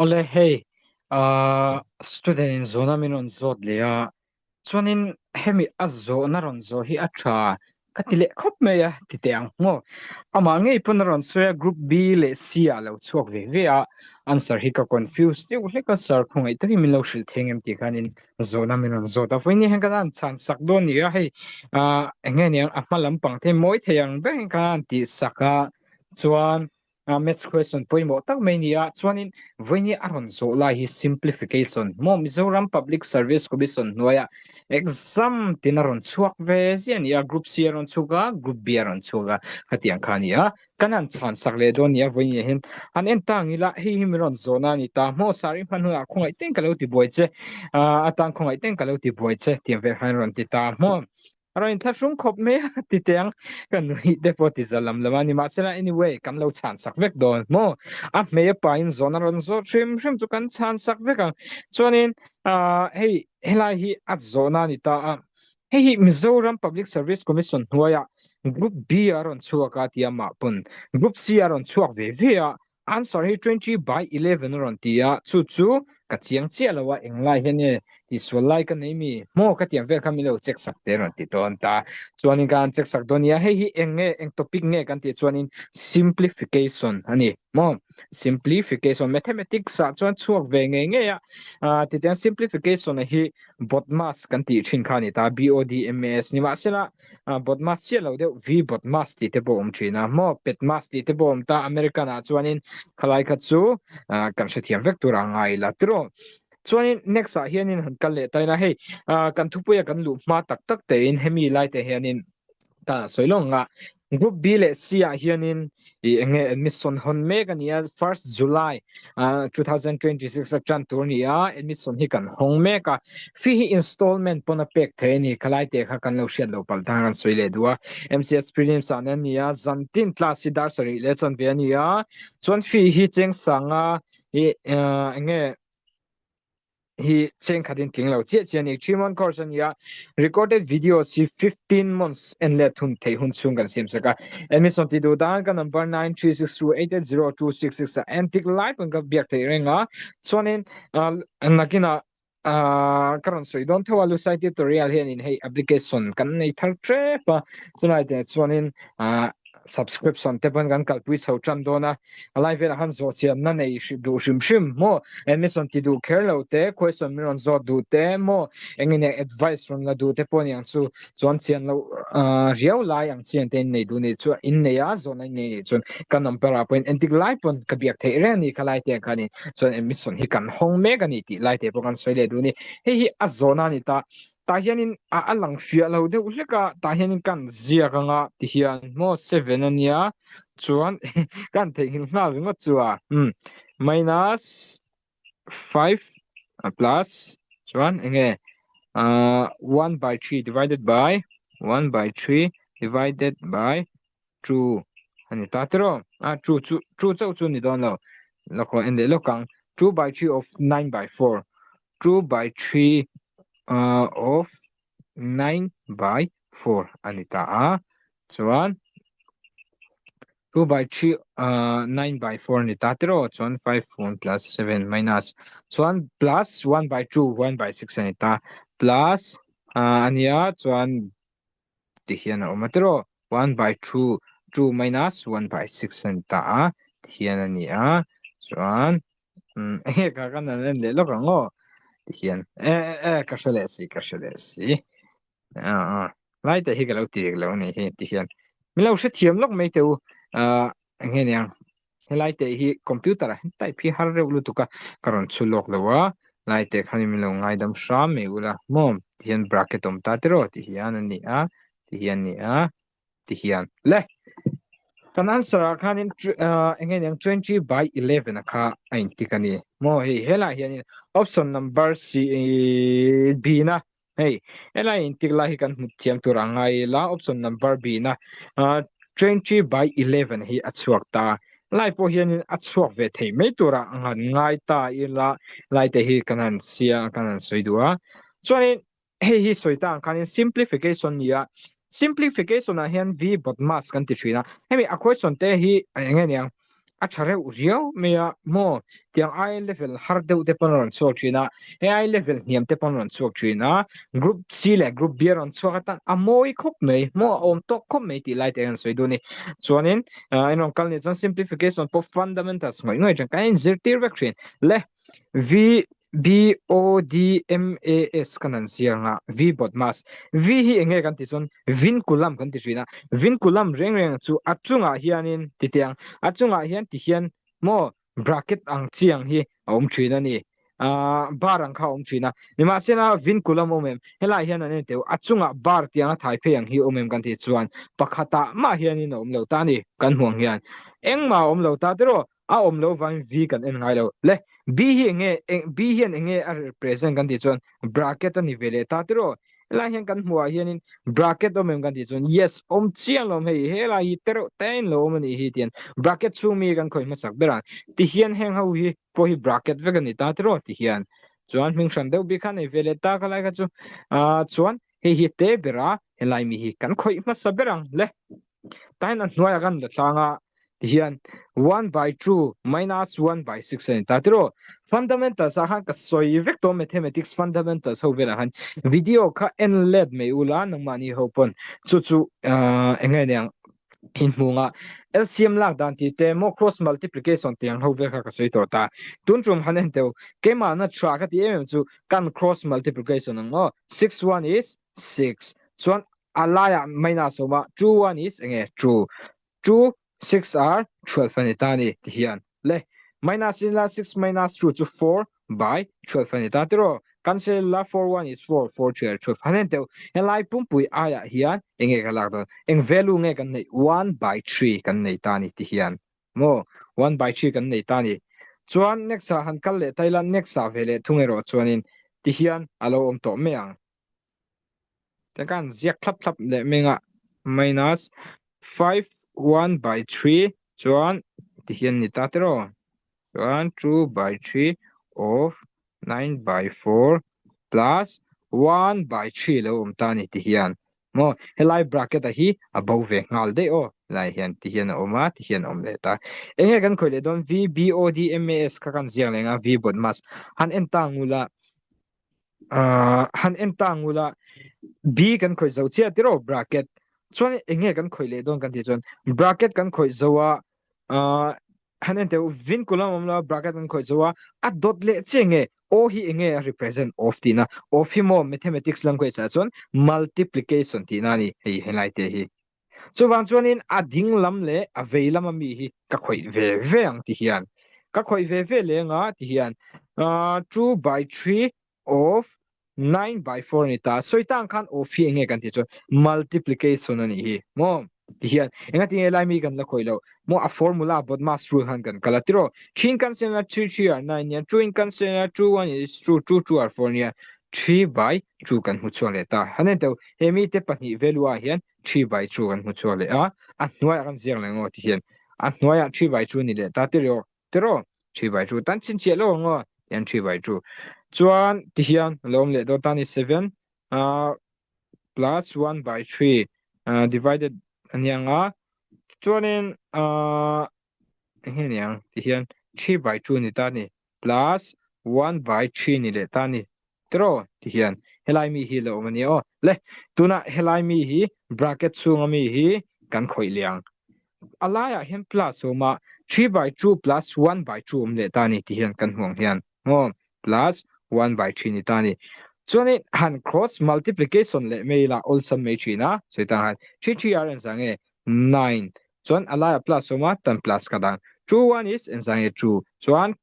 Awle hei ahh student in zawhna min rawn zawt leh a, chuanin hemi a zawhna rawn zawh hi a tha ka ti leh khawp mai a ti teh ang maw. Amah ngei pawn a rawn sawi a group B leh C ah a lo chhuak ve ve a, answer hi ka confuse deuh hlek a sir khawngaih takin min lo hrilh thei ngem tih khanin zawhna min rawn zawt a, vawiin hian kan han chhan sak dawn ni a hei ahh eng nge niang a hma lampang te mawi thei ang ber in kan han tih sak a chuan Maths question pawimawh tak mai ni a, chuanin vawiin a rawn zawh lai hi simplification maw Mizoram Public Service Commission hnuaia exam tin a rawn chhuak ve ziah a ni a, Group C a rawn chhuak a, Group B a rawn chhuak a, khatiang kha a ni a, kan han chhan sak leh dawn ni a vawiin ah hian han en ta ang ila hei hi min rawn zawhna a ni ta maw sari hman hunah khawngaih ten ka lo ti buai che atan khawngaih ten ka lo ti buai che tiang vel khan rawn ti ta maw. A rawn inthlahrung khawp mai a ti teh ang, ka nuih te pawh ti za lam lam a ni. Mahsela anyway kan lo chhan sak vek dawn maw? A hmei a pain zawn a rawn zawt hrim hrim chu kan chhan sak vek ang. Chuanin ah hei helai hi a zawhna a ni ta a, hei hi Mizoram Public Service Commission hnuaiah Group B a rawn chhuak a tia mah pawn Group C a rawn chhuak ve ve a, Answer hi 20 by 11 a rawn ti a, chu chu ka chiang chiah lo a, englai hian nge tihsual lai ka nei mi? Maw ka tiang vel kha min lo check sak te rawn ti dawn ta. Chuanin ka han check sak dawn nia, hei hi eng nge, eng topic nge kan tih chuanin simplification a ni maw? Simplification, mathematics ah chuan chhuak ve ngei ngei a, ah titiang simplification a hi BODMAS kan tih thin kha a ni ta, B-O-D-M-A-S, nimahsela BODMAS chiah lo deuh VBODMAS tih te pawh a awm thin a maw PETMAS tih te pawh a awm ta American ah chuanin khalai kha chu kan hrethiam vek tur a ngai la tiraw chuanin next ah hianin han kal leh ta ila hei kan thupuia kan luh hma tak tak tein hemi lai te hianin ta sawi lawng a Group B leh C ah hianin i enge admission hawn mek a ni a, first July 2026 a tan tur a ni a, admission hi kan hawng mek a, fee hi installment pawn a pek theih a ni, khalai te kha kan lo hriat loh palh tan kan sawi leh duh a, MCS prelims ah nen a ni a, zantin class hi dar sarih leh chanve a ni a, chuan fee hi cheng sanga i enge hi cheng khat in tling lo chiah chiah a ni. 3 month course a ni a, recorded videos hi 15 months en let hun theih hun chhung kan siam sak a. Admission tih duh dan ka number 9362880266 ah en tik lai pawn ka biak theih reng a, chuanin nakinah ka rawn sawi dawn tho a Lusai tutorial hianin hei application kan nei thar tep a, chulai te chuanin subscription te pawn kan kalpui chho tan dawn a. A lai velah khan zawh chianna nei duh hrim hrim maw? Admission ti duh kher lo te, question min rawn zawt duh te maw? Eng nge advice rawn la duh te pawh ni ang chu. Chuan chian loh riau lai ang chian te in nei duh nih chuan in nei a, zawhna in nei nih chuan ka number ah pawhin entik lai pawn ka biak theih reng a ni kha lai te ang khanin. Chuan admission hi kan hawng mek a ni tih lai te pawh kan sawi leh duh a ni. Hei hi a zawhna a ni ta. Tah hianin a a lang fiah lo deuh hlek a, tah hianin kan ziak anga ti hian maw seven a nia chuan kan theihnghilh nghal ringawt chu a umm minus five plus chuan eng nge ah one by three divided by one by three divided by two a ni ta tiraw ah two chu two chauh chu a ni dawn lo lawk en leh lawk ang two by three of nine by four. 2 by 3 uh, of 9 by 4 a ni ta a chuan 2 by 3 uh, 9 by 4 a ni ta tiraw chuan 5 1 plus 7 minus chuan plus 1 by 2 1 by 6 a ni ta plus uh, a nia chuan ti hian a awm a tiraw 1 by 2 2 minus 1 by 6 a ni ta a ti hian a ni a chuan um enge ka kan an en leh lawk ang aw ti hian e e ka hre leh si ka hre leh si a a lai te hi ka lo ti lo ni hi ti hian min lo hrethiam lawk mai teh u a enge niang Helai te hi computer ah hian type hi har reuh lutuk a, ka rawn chhu lawk lo a, lai te khan min lo ngaidam hram mai ula maw ti hian bracket awm ta tiraw ti hian a ni a, ti hian a ni a, ti hian le kan answer ah khanin eng nge niang 20 by 11 a kha a intik a ni maw hei helai hianin option number C B na Hei, helai intik lai hi kan hmu thiam tur a ngai ila, option number B na 20 by 11 hi a chhuak ta. Lai pawh hianin a chhuak ve thei mai tura han ngai ta ila, lai te hi kan han sia kan han sawi duh a. Chuanin hei hi sawi ta ang khanin simplification ni a, simplification ah hian V BODMAS kan ti thin a. Hemi a question te hi eng nge niang? A tha reuh riau mai a maw? Tiang ai level har deuh te pawn a rawn chhuak thin a, he ai level hniam te pawn a rawn chhuak thin a, Group C leh Group B a rawn chhuak atan a mawi khawp mai maw? A awm tawk khawp mai tih lai te hian sawi dun a ni. Chuanin in rawn kal nih chuan simplification pawh fundamentals ngawih ngawih atang kan inzirtir vek thin. Le V B O D M A S kan han ziang a, V BODMAS. V hi eng nge kan tih chuan Vinkulam kan ti thin a, Vinkulam reng reng chu a chungah hianin ti teh ang, a chungah hian ti hian maw bracket ang chi ang hi a awm thin a ni, ah bar ang kha a awm thin a, nimahsela Vinkulam awm em? Helaiah hian an en teuh, a chungah bar tianga thai phei ang hi awm em kan tih chuan pakhatah mah hianin a awm lo ta a ni, kan hmuh ang hian engmah a awm lo ta tiraw? A awm loh vangin V kan en ngai lo. Le, B hi eng nge, eng, B hian eng nge a represent kan tih chuan bracket a ni ve leh ta tiraw? Helai hian kan hmuh ah hianin bracket awm em kan tih chuan yes, awm chiang lo awm hei, helai hi te reuh te in lo awm a nih hi tian bracket chhung mi kan khawih hmasak ber a, tihian heng ho hi pawh hi bracket vek a ni ta tiraw? Tihian chuan hming hran deuh bik kha nei ve leh ta khalai kha chu, ah chuan hei hi te ber a, helai mi hi kan khawih hmasa ber ang le. Tahin a hnuaiah kan la tlang a, tihian 1 by 2 minus 1 by 6 a ni ta tiraw. Fundamentals ah khan ka sawi vek tawh mathematics fundamentals ho velah khan video kha en let mai ula nangmahni ho pawn chu chu eng nge niang inhmunga LCM lak dan tih te maw cross multiplication tih ang ho vel kha ka sawi tawh ta. Tun tum han en teuh keimahna tha ka ti em em chu kan cross multiplication ang maw 6 1 is 6 chuan A laiah minus a awm a, two one is enge two, two six are 12 a ni ta a ni ti hian le minus in la six minus two chu four by 12 a ni ta tiraw cancel la four one is four, four three are 12 han en teuh helai pumpui aiah hian enge ka lak dawn eng value nge kan neih one by three kan nei ta a ni ti hian maw one by three kan nei ta a ni chuan next ah han kal leh ta ila next ah ve leh thung erawh chuanin ti hian a lo awm tawh mai ang. Te khan ziak thlap thlap leh meng a minus 5 1 by 3 chuan ti hian ni ta tiraw chuan 2 by 3 of 9 by 4 plus 1 by 3 lo awm ta ni ti hian maw helai bracket a hi a bo ve nghal daih aw helai hian ti hian a awm a ti hian a awm leh ta enge kan khawih leh dawn V B O D M A S kha kan ziak leh ang a V BODMAS han en ta ngula uh, han en ta ngula B kan khawih zo chiah tiraw bracket chuan enge kan khawih leh dawn kan tih chuan bracket kan khawih zo a uh, han en teu vin kulam awm la bracket kan khawih zo a a dot leh che nge o hi enge a represent of tihna of hi maw mathematics language ah chuan multiplication tihna ani hei helai te hi Chuvang chuanin a ding lam leh a vei lama mi hi ka khawih ve ve ang ti hian ka khawih ve ve leng a ti hian 2 by 3 of 9 by 4 a ni ta. Sawi tang khan of hi enge kan tih chuan multiplication a nih hi maw ti hian engati nge lai mi kan la khawih loh maw a formula BODMAS rule khan kan kal a tiraw 3 in kan siam a 3 3 are 9 nia 2 in kan siam a 2 1 is 2 2 2 are 4 nia 3 by 2 kan hmu chhuak leh ta. Han en teuh he mite pahnih value ah hian 3 by 2 kan hmu chhuak leh a, a hnuaiah kan ziak leh ngaw ti hian a hnuaiah 3 by 2 ni leh ta tiraw tiraw 3 by 2 tan chhinchhiah lo ang aw tian 3 by 2 chuan ti hian a lo awm leh dawn ta ni 7 uh, plus 1 by 3 uh, divided aniang a chuanin uh, eng nge niang ti hian 3 by 2 ni ta ni plus 1 by 3 ni leh ta ni tiraw ti hian helai mi hi lo awm a nia aw le tunah helai mi hi bracket chhunga mi hi kan khawih leh ang a laiah hian plus a awm a 3 by 2 plus 1 by 2 awm leh ta ni ti hian kan hmu ang hian maw plus 1 by 3 ni ta ni chuanin han cross multiplication leh mai ila awlsam mai thin a sawi tang han 3 3 ar engzah nge 9 chuan a laiah plus awm a tan plus ka dang 2 1 is engzah nge 2 chuan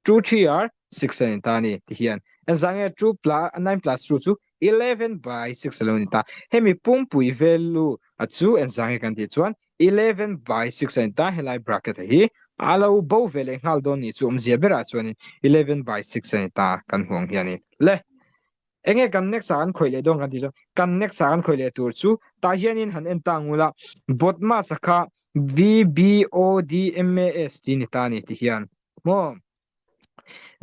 2 3 are 6 a ni ta a ni ti hian engzah nge 2 plus 9 plus 2 chu 11 by 6 a lo ni ta hemi pumpui value a chu engzah nge kan tih chuan 11 by 6 a ni ta helai bracket a hi a lo bo ve leh nghal dawn ni chu awmzia berah chuanin 11 by 6 a ni ta kan hmuh ang hian le Enge kan next ah kan khawih leh dawn kan tih chuan kan next ah kan khawih leh tur chu tah hianin han en ta ngul a BODMAS a kha VBODMAS tih ni ta a ni ti hian maw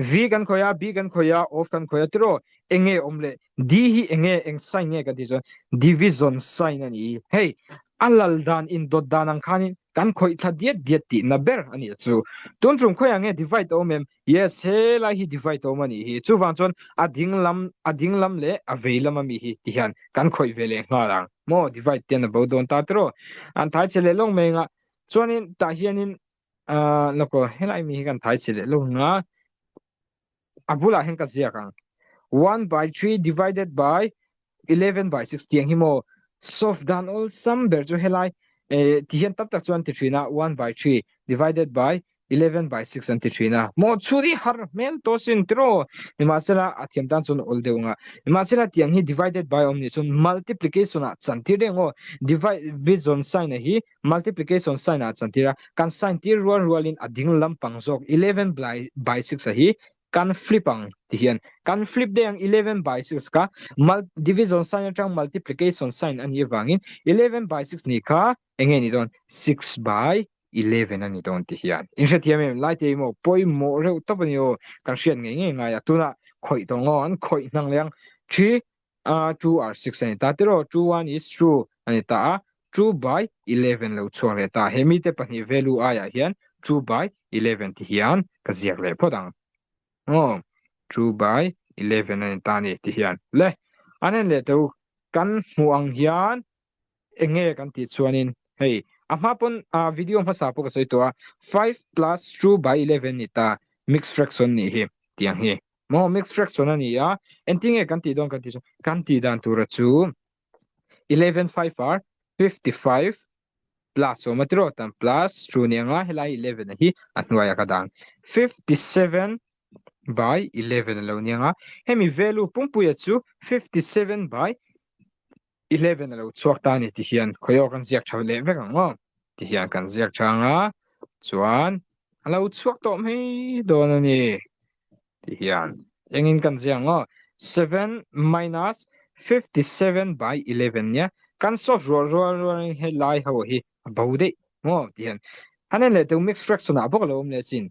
V kan khawih a B kan khawih a of kan khawih a tiraw enge awm leh D hi enge eng sign nge kan tih chuan division sign a ni hei a lal dan indawt dan ang khanin. Kan khawih thla diat diat tihna ber a nih chu. Tun tum khawiah nge divide a awm em? Yes, helai hi divide a awm a nih hi. Chuvang chuan a ding lam, a ding lam leh a vei lam ami hi ti hian kan khawih ve leh nghal ang. Maw divide te an a bo dawn ta tiraw? An thai chhe leh lawng mai anga. Chuanin tah hianin ah lawk aw, helai mi hi kan thai chhe leh lawng anga. A bulah hian ka ziak ang. 1 by 3 divided by 11 by 6 tiang hi maw solve dan awlsam ber chu helai eh ti hian tam tak chuan ti thin a 1 by 3 divided by 11 by 6 an ti thin a maw chhut hi har hmel tawh sin tiraw nimahsela a thiam tan chuan awl deuh anga nimahsela tiang hi divided by awm nih chuan multiplication ah chan tir deuh ang aw divide division sign a hi multiplication sign ah chan tir a kan sign tir rual rualin a ding lampang zawk 11 by by 6 a hi kan flip ang ti hian kan flip daih ang 11 by 6 kha division sign atang multiplication sign a nih avangin 11 by 6 nih kha enge ni dawn 6 by 11 a ni dawn ti hian in hrethiam em lai te maw pawimawh reuh tawp a ni aw kan hriat ngei ngei ngai a tunah khawih tawh ngaw an khawih hnang leh ang 3 uh, 2 are 6 a ni ta tiraw 2 1 is 2 a ni ta a 2 by 11 lo chhuak leh ta he mite pahnih value aiah hian 2 by 11 ti hian ka ziak leh phawt ang aw 2 by 11 a ni ta ni ti hian le an en leh teu kan hmuh ang hian enge kan tih chuanin hei a hma pawn a video hmasa pawh ka sawi tawh a 5 plus 2 by 11 ni ta mixed fraction nih hi tiang hi maw mixed fraction a ni a engtin nge kan tih dawn kan tih chuan kan tih dan tura chu 11 5 are 55 plus awm a tiraw tan plus 2 ni anga helai 11 a hi a hnuaia ka dang 57 by 11 a lo ni anga hemi value pumpuia chu 57 by 11 a lo chhuak ta a ni ti hian khawi aw kan ziak tha leh vek ang aw ti hian kan ziak tha ang a chuan a lo chhuak tawh mai dawn a ni ti hian engin kan ziak ang aw 7 minus 57 by 11 nia kan solve rual rual rual in he lai ho hi a bo daih maw ti hian han en leh teu mixed fraction ah bawk a lo awm leh sin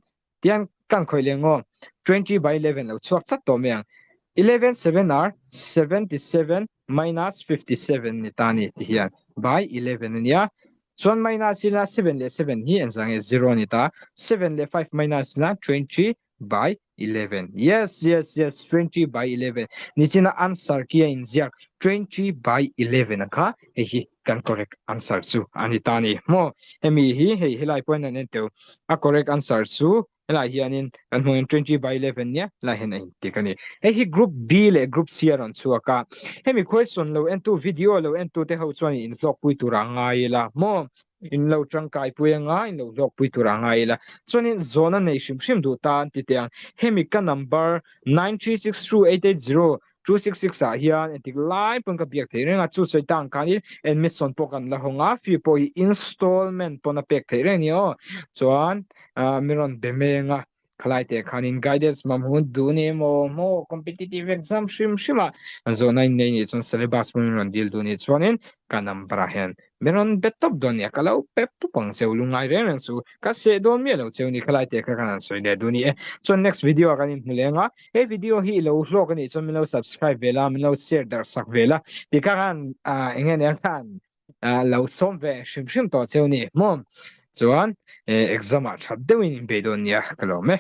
Tiang kan khawih leh ngaw 20 by 11 lo chhuak chat tawh mai ang. 11 7 are 77 minus 57 ni ta ni ti hian by 11 a nia. Chuan minus ila 7 leh 7 hi engzah nge 0 ni ta 7 leh 5 minus ila 20 by 11. Yes, yes, yes, 20 by 11. Nichina answer ki a inziak 20 by 11 a kha hei hi kan correct answer chu a ni ta ni maw hemi hi hei helai pawhin an en teu a correct answer chu helai hianin kan hmuh in 20 by 11 nia helai hian a intik a ni hei hi group B leh group C a rawn chhuak a hemi question lo entu video lo entu te ho chuan in hlawkpui tur a ngai ila maw in lo tangkai pui anga in lo hlawkpui tur a ngai ila chuanin zawhna nei hrim hrim duh ta an ti teh ang hemi ka number 9362880 266 ah hian entik lai pawn ka biak theih reng a, chu sawi tang khanin admission pawh kan la hawng a, fee pawh hi installment pawn a pek theih reng a ni aw. Chuan mi rawn be meng a, khalai teh khanin guidance mam hun duh ni emaw maw competitive exam hrim hrim a zawhna in nei nih chuan syllabus pawn min rawn deal duh nih chuanin ka number ah hian mi rawn be tawp dawn nia, ka lo pe pup ang cheu lungngai reng reng chu ka seh dawn miah lo cheu ni khalai teh kha kan han sawi leh duh ni e. Chuan next video ah kan inhmu leng a. He video hi ilo hlawk anih chuan min lo subscribe ve la, min lo share darh sak ve la ti kha khan eng nge nia khan lo sawm ve hrim hrim tawh cheu ni maw. Chuan exam ah that deuhin in bei dawn nia ka lawm e.